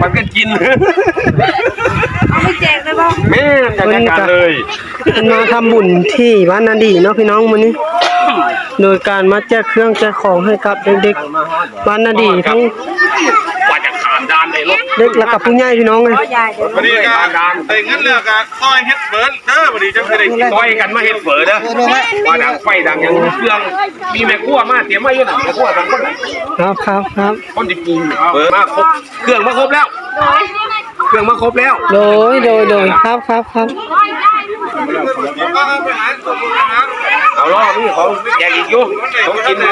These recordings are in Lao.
ປັນກັນກິນ ເອົາໄປແຈກໄດ້ບໍ່? ແມ່ນ ຈັດການເລີຍ. ເພິ່ນມາທຳບຸນທີ່ບ້ານນາດີເນາະພີ່ນ້ອງ ມື້ນີ້ ໂດຍການມາແຈກເຄື່ອງແຈກຂອງໃຫ້ກັບເດັກໆ ບ້ານນາດີ ທັງ ກວ່າຈະຂ້າມດ່ານໄດ້ລົດ ເດັກ ແລ້ວກໍຜູ້ໃຫຍ່ ພີ່ນ້ອງເອີຍ. ພໍດີກໍໄດ້ເງິນແລ້ວກໍຊ່ອຍເຮັດເຝີເດີ ພໍດີຈັ່ງຊິໄດ້ກິນ ຊ່ອຍກັນມາເຮັດເຝີເດີ ວ່າດັງໄຟດັງຫຍັງ ເຄື່ອງ ມີແມ່ຄົວມາຕຽມໄວ້ຢູ່ນະ ແມ່ຄົວສອງຄົນ. ຄັບໆໆ ຄົນທີ່ປຸງເຝີມາຄົບ ເຄື່ອງມາຄົບແລ້ວ ເຄື່ອງມາຄົບແລ້ວ. ໂດຍ ໂດຍ ໂດຍ ຄັບໆໆ ເອົາ ລໍມີຂອງແຈກອີກຢູ່ ຂອງກິນ ເອີ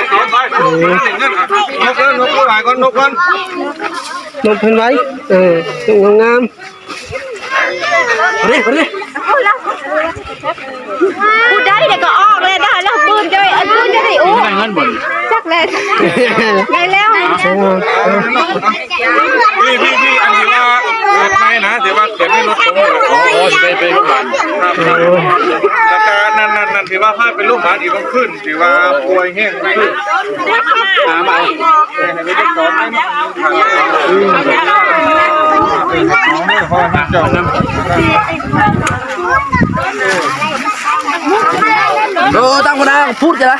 ນົບເພິ່ນໄວ້ ເອີ ນົບງາມໆ ເອົາເດ້ ເອົາເດ້. ຜູ້ໃດເດກໍອອກແລ້ວ ໄດ້ແລ້ວ ປືນເຈົ້າ ເອີ ປືນເຈົ້າໄດ້ ໂອ້ ໄດ້ເງິນບໍ່? ຈັກແລ້ວ ໄດ້ແລ້ວ. ພີ່ໆໆ ອັນທີ່ວ່າເກີດໃໝ່ນະ ທີ່ວ່າເກີດໃນລົດຕົກນີ້ ອໍ ຊິໄປ ໄປໂຮງບານ ຄັບ ແລ້ວກໍນັ້ນໆໆ ທີ່ວ່າພາໄປໂຮງບານອີກມື້ຄືນ ທີ່ວ່າປ່ວຍແຮງຄືນ ຫາມາເອົາ ເອີ ຕັ້ງບໍ່ໄດ້ ພູດກັນລະ.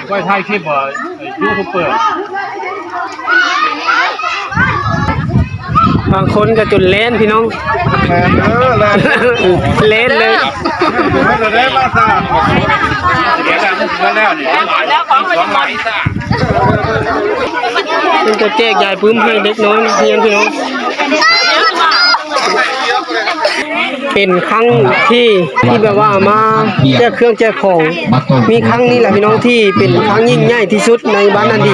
ໄວ້ຖ່າຍຄລິບບໍ່ ຢູທູບເປີ ບາງຄົນກໍຈົນແລ່ນພີ່ນ້ອງ ແລ່ນເດີ ແລ່ນ ແລ່ນເລີຍ ແລ່ນເລີຍ ມາຊະ ເພິ່ນກໍແຈກຢາຍປຶ້ມໃຫ້ເດັກນ້ອຍນັກຮຽນພີ່ນ້ອງ. ເປັນຄັ້ງທີ່ ທີ່ແບບວ່າມາແຈກເຄື່ອງແຈກຂອງ ມີຄັ້ງນີ້ແຫຼະພີ່ນ້ອງ ທີ່ເປັນຄັ້ງຍິ່ງໃຫຍ່ທີ່ສຸດໃນບ້ານນາດີ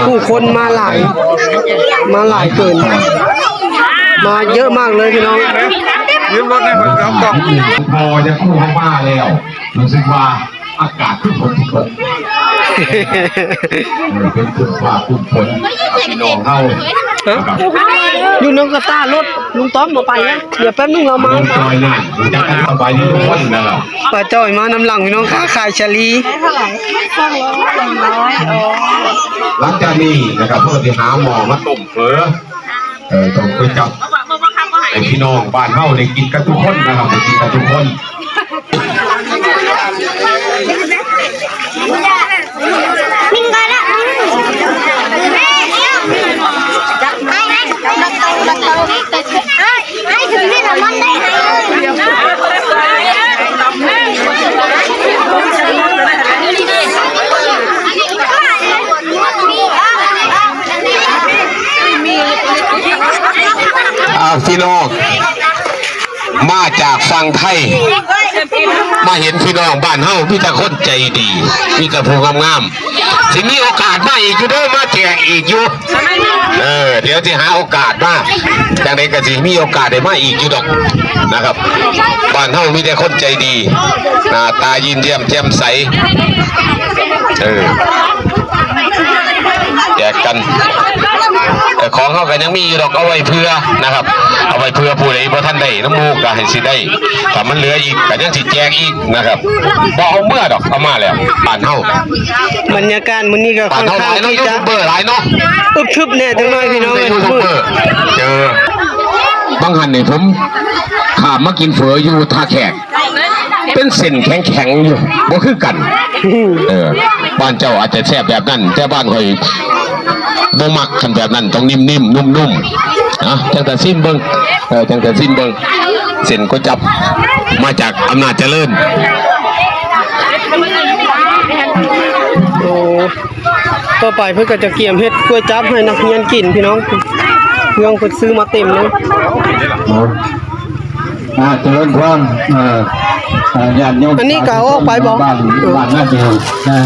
ຜູ້ຄົນມາຫຼາຍ ມາຫຼາຍເກີນ ມາເຍອະມາກເລີຍພີ່ນ້ອງ. ຢືມລົດໃຫ້ເພິ່ນເອົາກ້ອງ ພໍຈະຄູ່ເຮົາມາແລ້ວ ຮູ້ສຶກວ່າ ອາກາດຄືຝົນຊິຕົກ ເອີ ເປັນຄຶ້ມຟ້າຄຶ້ມຝົນ ພີ່ນ້ອງເຮົາ ຮະ ຢູ່ນຳກະຕາລົດ ລຸງຕ້ອມບໍ່ໄປນະ ດຽວແປັບໜຶ່ງລາວມາ ລຸງຈອຍນະ ຮູ້ຈັກກັນ ສະບາຍດີທຸກຄົນນະ ປ້າຈ້ອຍມານຳຫຼັງ ພີ່ນ້ອງຄ້າຂາຍສາລີ. ຫຼັງຈາກນີ້ນະຄັບ ເພິ່ນຊິຫາໝໍ້ມາຕົ້ມເຝີ ເອີ ຕ້ອງໄປຈັບໃຫ້ພີ່ນ້ອງບ້ານເຮົາໄດ້ກິນກັນທຸກຄົນນະຄັບ ໄດ້ກິນກັນທຸກຄົນ. ອ້າວ ພີ່ນ້ອງ ມາຈາກຝັ່ງໄທ ມາເຫັນພີ່ນ້ອງບ້ານເຮົາ ມີແຕ່ຄົນໃຈດີ ມີແຕ່ຜູ້ງາມໆ ຊິມີໂອກາດມາອີກຢູ່ເດີ ມາແຈກອີກຢູ່. ເອີ ດຽວຊິຫາໂອກາດມາ ຈັ່ງໃດກໍຊິມີໂອກາດໄດ້ມາອີກຢູ່ດອກນະຄັບ. ບ້ານເຮົາມີແຕ່ຄົນໃຈດີ ໜ້າຕາຍິ້ມແຍ້ມແຈ່ມໃສ ເອີ ແຈກກັນ ແຕ່ຂອງເຮົາກໍຍັງມີຢູ່ດອກ ເອົາໄວ້ເພື່ອນະຄັບ ເອົາໄວ້ເພື່ອຜູ້ໃດບໍ່ທັນໄດ້ນຳໝູ່ກໍໃຫ້ຊິໄດ້ ຖ້າມັນເຫຼືອອີກກໍຍັງຊິແຈກອີກນະຄັບ. ບໍ່ເອົາເມືອດອກ ເອົາມາແລ້ວ ບ້ານເຮົາ. ບັນຍາກາດມື້ນີ້ກໍຄ່ອນຂ້າງທີ່ຈະ ບ້ານເຮົາຫຼາຍເນາະ ຢູທູບເບີຫຼາຍເນາະ ອຶບທຶບແດ່ຈັກໜ້ອຍພີ່ນ້ອງເອີຍ. ຢູທູບເບີ ເຈີ ບາງຫັ້ນນີ້ ຜົມຂ້າມມາກິນເຝີຢູ່ທ່າແຂກ ເປັນເສັ້ນແຂງໆຢູ່ ບໍ່ຄືກັນ. ເອີ ບ້ານເຈົ້າອາດຈະແຊບແບບນັ້ນ ແຕ່ບ້ານຂ້ອຍບໍ່ມັກ ຄັນແບບນັ້ນຕ້ອງນິ້ມໆ ນຸ້ມໆ. ເອົາ ຈັ່ງຕາຊິມເບິ່ງ ເອີ ຈັ່ງຕາຊິມເບິ່ງ ເສັ້ນກວຍຈັບມາຈາກອຳນາດຈະເລີນ. ໂອ້ ຕໍ່ໄປເພິ່ນກໍຈະກຽມເຮັດກວຍຈັບໃຫ້ນັກຮຽນກິນພີ່ນ້ອງ ເຄື່ອງເພິ່ນຊື້ມາເຕັມເລີຍ. ອ່າ ຈະເລີນພອນ ເອີ ອ່າ ຍາດໂຍມ ອັນນີ້ກໍເອົາອອກໄປບໍ່? ບ້ານ ບ້ານນາດີນະ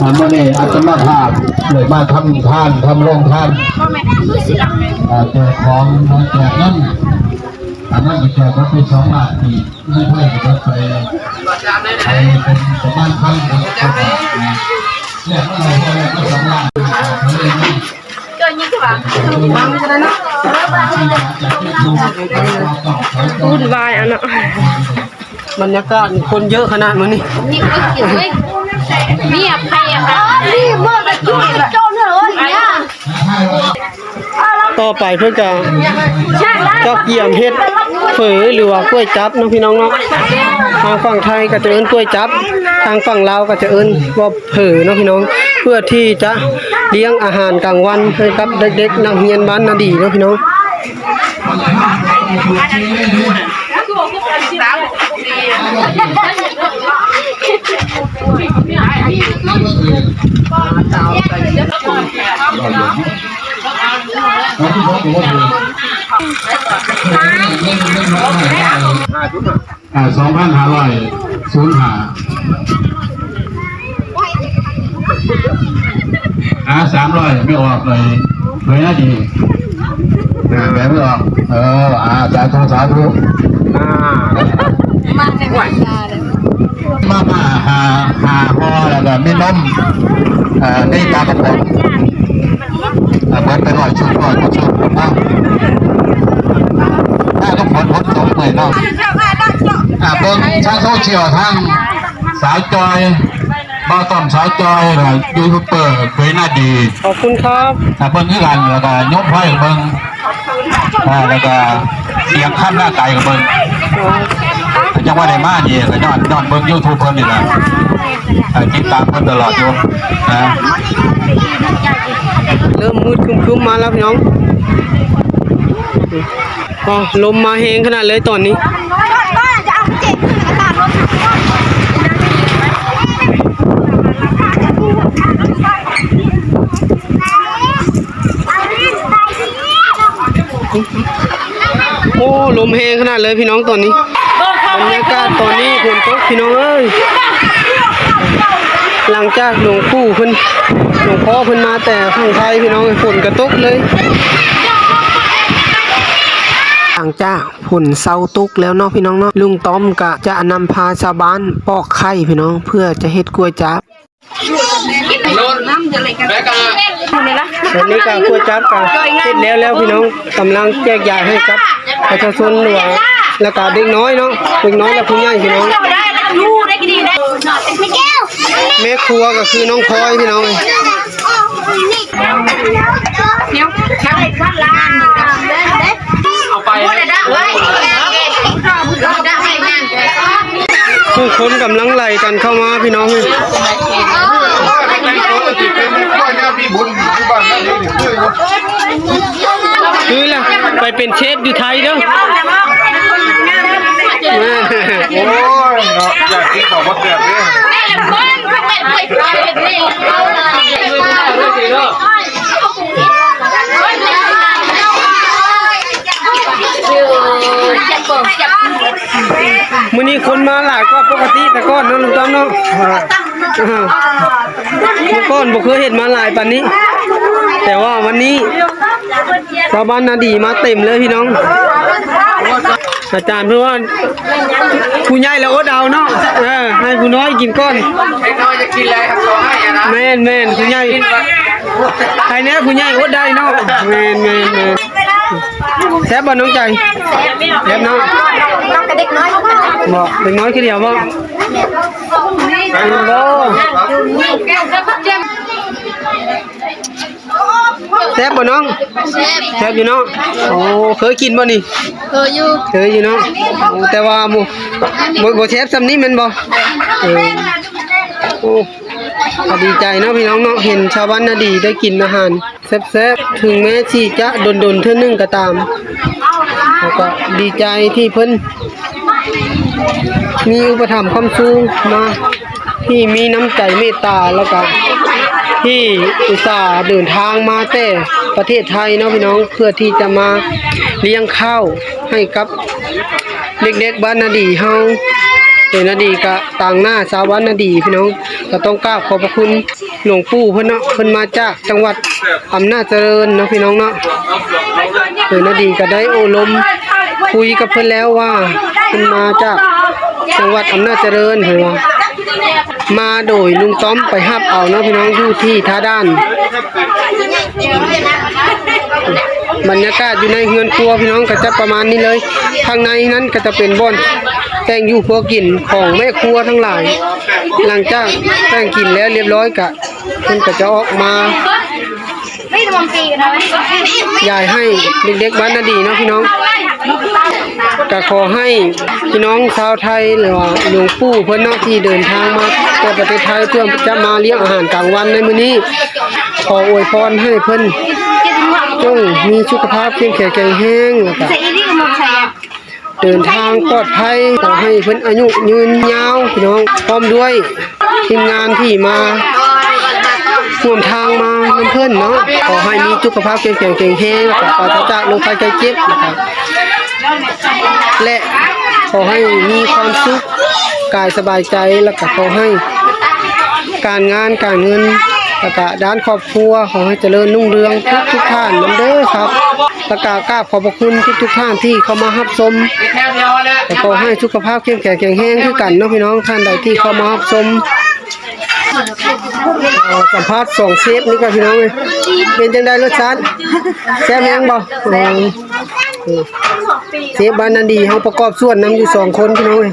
ອ່າ ມື້ນີ້ອາດຕະມາພາບໄດ້ມາທຳທານ ທຳໂຮງທານ ອ່າ ແຈກຂອງ ມາແຈກເງິນ ອັນນັ້ນກໍແຈກເປັນສອງລ້ານກີບ ເງິນໄທກໍເບິດໄປ ໄປເປັນປະມານພັນກວ່າບາດນະ ແລກມາໄດ້ ແລກມາສອງລ້ານ ວຸ່ນວາຍອັນເນາະ ບັນຍາກາດຄົນເຍອະຂະໜາດມື້ນີ້ ມີອະໄພອະ ມີເໝິດກະຈຸ້ຍກະໂຈນເລີຍ ຕໍ່ໄປເພິ່ນກະຈະກຽມເຮັດເຝີ ຫຼືວ່າກວຍຈັບເນາະພີ່ນ້ອງເນາະ ທາງຝັ່ງໄທກໍຈະເອີ້ນກວຍຈັບ ທາງຝັ່ງລາວກໍຈະເອີ້ນວ່າເຝີເນາະພີ່ນ້ອງ ເພື່ອທີ່ຈະລ້ຽງອາຫານກາງວັນໃຫ້ກັບເດັກໆນັກຮຽນບ້ານນາດີເນາະພີ່ນ້ອງ. ອ່າ ສອງພັນຫ້າຮ້ອຍສູນຫ້າ ອ່າ ສາມຮ້ອຍ ແມ່ອອກເລີຍ ເລີຍນະດີ ອ່າ ແບບແມ່ອອກ ເອີ ອ່າ ສາທຸ ສາທຸ ອ່າ ມາແຕ່ໄກເລີຍ ມາ ມາຫ້າ ຫ້າຫໍ່ ແລ້ວກໍມີນົມ ເອີ ມີປາກະປ໋ອງ ອ່າ ເບິດໄປຮ້ອຍຊຸດ ຮ້ອຍກວ່າຊຸດເນາະ ຖ້າກໍຝົນ ຝົນຕົກເມື່ອຍເນາະ ອ່າ ເບິ່ງທາງໂຊຊຽວ ທາງສາວຈ່ອຍ ບ່າວຕ້ອມ ສາວຈ່ອຍ ແລ້ວກໍຢູທູບເບີເຄີຍໜ້າດີ ຂອບຄຸນຄັບ ອ່າ ເບິ່ງຄືກັນ ແລ້ວກໍໂຍມໄພເບິ່ງ ອ່າ ແລ້ວກໍສຽງຄຳໜ້າໄກກໍເບິ່ງ ຈັ່ງວ່າໄດ້ມານີ້ກໍຍ້ອນ ຍ້ອນເບິ່ງຢູທູບເພິ່ນນີ້ແຫຼະ ອ່າ ຕິດຕາມເພິ່ນຕະຫຼອດຢູ່ນະ ເລີ່ມມືດຄຶ້ມໆມາແລ້ວພີ່ນ້ອງ ອໍ ລົມມາແຮງຂະໜາດເລີຍຕອນນີ້ ໂອ້ ລົມແຮງຂະໜາດເລີຍພີ່ນ້ອງຕອນນີ້ ບັນຍາກາດຕອນນີ້ຝົນຕົກພີ່ນ້ອງເອີຍ ຫຼັງຈາກຫຼວງປູ່ເພິ່ນ ຫຼວງພໍ່ເພິ່ນມາແຕ່ຝັ່ງໄທພີ່ນ້ອງເອີຍ ຝົນກໍຕົກເລີຍ ຫຼັງຈາກຝົນເຊົາຕົກແລ້ວເນາະພີ່ນ້ອງເນາະ ລຸງຕ້ອມກໍຈະນຳພາຊາວບ້ານປອກໄຂ່ພີ່ນ້ອງ ເພື່ອຈະເຮັດກວຍຈັບ ແລ້ວກໍ ຕອນນີ້ກໍກວຍຈັບກໍເຮັດແລ້ວແລ້ວພີ່ນ້ອງ ກຳລັງແຈກຢາຍໃຫ້ກັບປະຊາຊົນ ຫຼືວ່າ ແລ້ວກໍເດັກນ້ອຍເນາະ ເດັກນ້ອຍ ແລະ ຜູ້ໃຫຍ່ພີ່ນ້ອງ ແມ່ຄົວກໍຄືນ້ອງພອຍພີ່ນ້ອງເອີຍ ເອົາໄປ ຜູ້ຄົນກຳລັງໄຫຼກັນເຂົ້າມາພີ່ນ້ອງເອີຍ ຄືລະ ໄປເປັນເຊຟຢູ່ໄທເດີ ໂອ້ຍເນາະ ຢາກກິນເຂົ້າໝົດແບບເດ້ ມື້ນີ້ຄົນມາຫຼາຍກວ່າປົກກະຕິແຕ່ກ່ອນເນາະ ລຸງຕ້ອມເນາະ ເມື່ອກ່ອນບໍ່ເຄີຍເຫັນມາຫຼາຍປານນີ້ ແຕ່ວ່າວັນນີ້ຊາວບ້ານນາດີມາເຕັມເລີຍພີ່ນ້ອງ ອາຈານເພິ່ນວ່າ ຜູ້ໃຫຍ່ລະອົດເອົາເນາະ ເອີ ໃຫ້ຜູ້ນ້ອຍກິນກ່ອນ ເດັກນ້ອຍຈະກິນແລ້ວ ແມ່ນໆ ຜູ້ໃຫຍ່ ໃຫ້ແນ່ ຜູ້ໃຫຍ່ອົດໄດ້ເນາະ ແມ່ນໆໆ ແຊບບໍ່ນ້ອງໃຈ? ແຊບເນາະ ນ້ອງກະເດັກນ້ອຍ ບໍ່ ເດັກນ້ອຍຄືດຽວບໍ່? ກິນບໍ່? ແຊບບໍ່ນ້ອງ? ແຊບ ແຊບຢູ່ເນາະ. ໂອ້ ເຄີຍກິນບໍ່ນີ້? ເຄີຍຢູ່ ເຄີຍຢູ່ເນາະ. ໂອ້ ແຕ່ວ່າບໍ່ ບໍ່ ບໍ່ແຊບສ່ຳນີ້ແມ່ນບໍ່? ເອີ ໂອ້ ກໍດີໃຈເນາະພີ່ນ້ອງເນາະ ເຫັນຊາວບ້ານນາດີໄດ້ກິນອາຫານແຊບໆ ເຖິງແມ້ຊິຈະດົນໆເທື່ອໜຶ່ງກໍຕາມ ແລ້ວກໍດີໃຈທີ່ເພິ່ນມີອຸປະຖຳຄ້ຳຊູມາ ທີ່ມີນ້ຳໃຈເມດຕາ ແລ້ວກໍທີ່ອຸດສ່າເດີນທາງມາແຕ່ປະເທດໄທເນາະພີ່ນ້ອງ ເພື່ອທີ່ຈະມາລ້ຽງຂ້າວໃຫ້ກັບເດັກໆບ້ານນາດີເຮົາ. ເອີ ນາດີກະຕາງໜ້າຊາວບ້ານນາດີພີ່ນ້ອງ ກໍຕ້ອງກາບຂອບພະຄຸນ ຫຼວງປູ່ເພິ່ນເນາະ ເພິ່ນມາຈາກຈັງຫວັດອຳນາດຈະເລີນເນາະພີ່ນ້ອງເນາະ. ເອີ ນາດີກໍໄດ້ໂອ້ລົມຄຸຍກັບເພິ່ນແລ້ວວ່າ ເພິ່ນມາຈາກຈັງຫວັດອຳນາດຈະເລີນ ເພິ່ນວ່າມາໂດຍລຸງຕ້ອມໄປຮັບເອົາເນາະພີ່ນ້ອງ ຢູ່ທີ່ທ່າດ່ານ. ບັນຍາກາດຢູ່ໃນເຮືອນຄົວພີ່ນ້ອງ ກໍຈະປະມານນີ້ເລີຍ. ຂ້າງໃນນັ້ນກໍຈະເປັນບ່ອນແຕ່ງຢູ່ຄົວກິນຂອງແມ່ຄົວທັງຫຼາຍ. ຫຼັງຈາກແຕ່ງກິນແລ້ວລຽບຮ້ອຍ ກະເພິ່ນກໍຈະອອກມາຢາຍໃຫ້ເດັກໆບ້ານນາດີເນາະພີ່ນ້ອງ. ກະຂໍໃຫ້ພີ່ນ້ອງຊາວໄທ ຫຼືວ່າຫຼວງປູ່ເພິ່ນເນາະ ທີ່ເດີນທາງມາຈາກປະເທດໄທ ເພື່ອຈະມາລ້ຽງອາຫານກາງວັນໃນມື້ນີ້ ຂໍອວຍພອນໃຫ້ເພິ່ນຈົ່ງມີສຸຂະພາບເຂັ້ມແຂງແຂງແຮງ ແລ້ວກະ ເດີນທາງປອດໄພ ຂໍໃຫ້ເພິ່ນອາຍຸຍືນຍາວພີ່ນ້ອງ ພ້ອມດ້ວຍທີມງານທີ່ມາຮ່ວມທາງມານຳເພິ່ນເນາະ. ຂໍໃຫ້ມີສຸຂະພາບເຂັ້ມແຂງແຂງແຮງ ແລ້ວກໍປາສະຈາກໂລກໄພໄຂ້ເຈັບ ແລ້ວກໍ ແລະ ຂໍໃຫ້ມີຄວາມສຸກກາຍສະບາຍໃຈ ແລ້ວກໍຂໍໃຫ້ການງານການເງິນ ແລ້ວກະດ້ານຄອບຄົວ ຂໍໃຫ້ຈະເລີນຮຸ່ງເຮືອງທຸກໆທ່ານນຳເດີຄັບ. ແລ້ວກະກາບຂອບພະຄຸນທຸກໆທ່ານທີ່ເຂົ້າມາຮັບຊົມ ແລະ ຂໍໃຫ້ສຸຂະພາບເຂັ້ມແຂງແຂງແຮງຄືກັນເນາະພີ່ນ້ອງ ທ່ານໃດທີ່ເຂົ້າມາຮັບຊົມ. ຂໍສຳພາດສອງເຊຟນີ້ກ່ອນພີ່ນ້ອງເອີຍ ເປັນຈັ່ງໃດລົດຊາດ ແຊບແຮງບໍ່? ໂອ້ ເຊຟບ້ານນາດີເຮົາປະກອບສ່ວນນຳຢູ່ສອງຄົນພີ່ນ້ອງເອີຍ.